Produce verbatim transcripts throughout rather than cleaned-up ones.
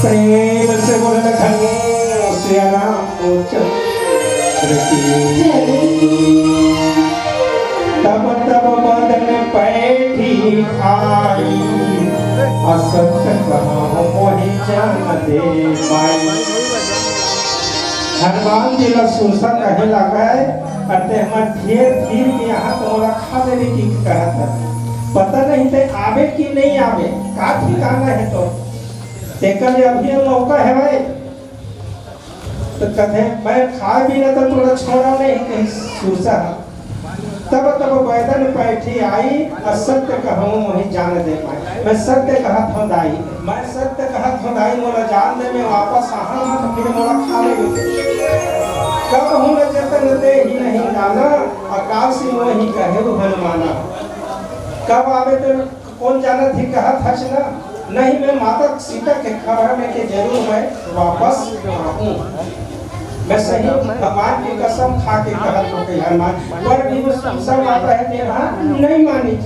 प्रेम से बोल लखन सिया रामचंद्र की। तब तब बदन पैठी आई, असत कहूँ मोहि जान दे पाई। हनुमान जी ला सुरसा कहे लगे, अते हमर ढेर तीर के यहाँ तो मोला खा लेबे की कहत है। पता नहीं ते आवे कि नहीं आवे, का ठिकाना है तो। तेकर ले अभी मौका है भाई। तो कथे, "मैं खाए बिना तो तोला छोड़ा नहीं," कही सुरसा। तब तब बदन पैठी आई, असत्य कहूँ मोहि जान दे पाई। मैं सत्य कहत हूँ दाई, मैं सत्य कहत हूँ दाई, मोला जान दे, मैं वापस आहा ना तो फिर मोला खा ले। कब हूँ न जतन दे ही नहीं जाना, अकाल से मोहि कहे हनुमाना। कब आवे तो कौन जानत ही कहत हस ना, नहीं मैं माता सीता के खबर लेके जरूर मैं वापस आऊँ। मैं सही भगवान की कसम खा के कहत हूँ कि हनुमान, पर भी वो सुरसा माता है तेरा नहीं मानी।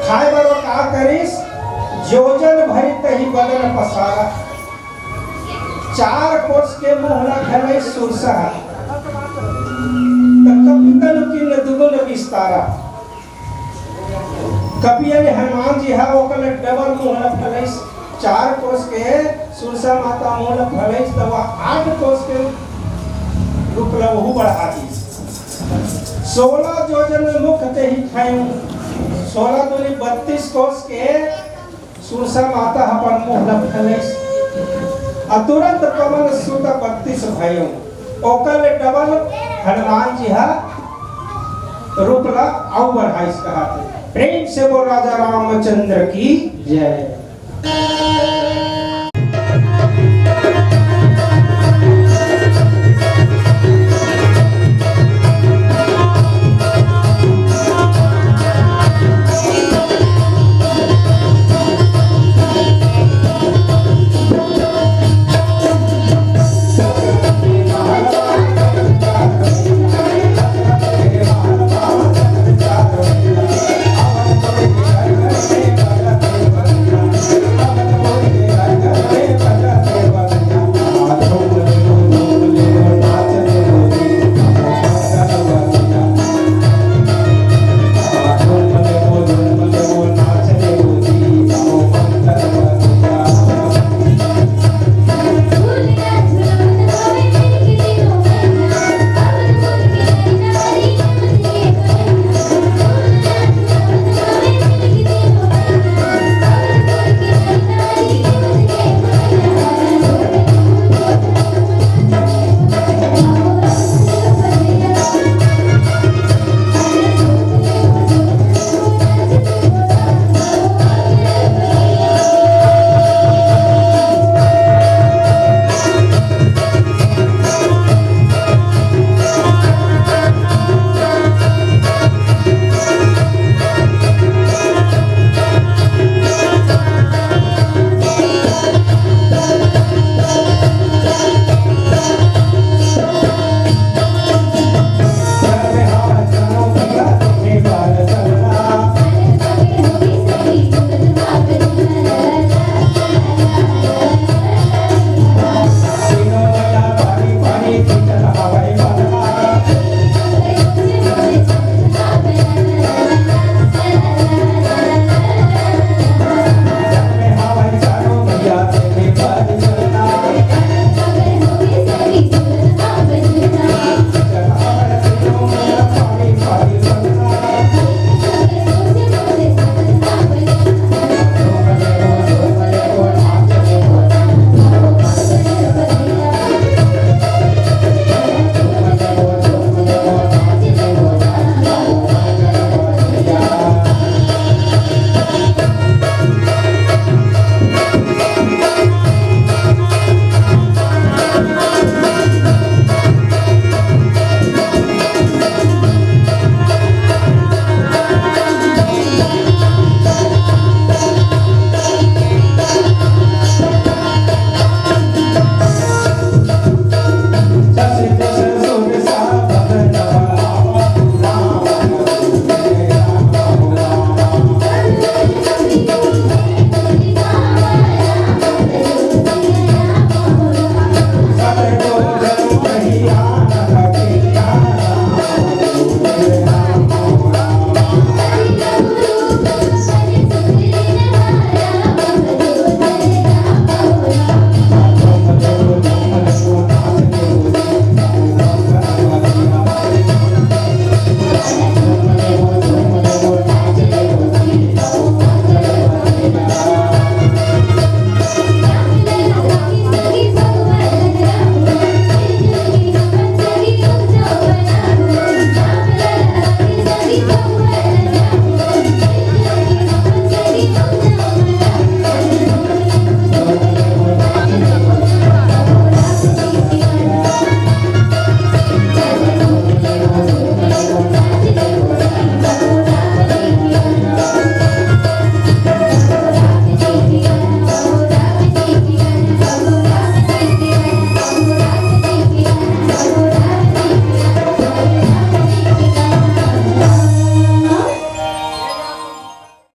खाए बर वो का करिस, जोजन भरि तही बदन पसारा। चार कोस के मुँह ला फैलाइस सुरसा। त कपि तनु कीन्ह दुगुन बिस्तारा। कपि यानी हनुमान जी हा ओकर ले डबल मुँह ला फैलाइस। चार कोस के सुरसा माता मुँह ला फैलाइस, त वह आठ कोस के रूप ला वहू बढ़ा दी। सोलह जोजन मुख तेहि ठाई, सोलह दूनी बत्तीस कोस के सुरसा माता अपन मुँह ला फैलाइस। आ तुरंत पवन सुत बत्तीस भयो, ओकर ले डबल हनुमान जी हा रूप ला अउ बढ़ाइस कहत हे। प्रेम से बोल राजा रामचंद्र की जय।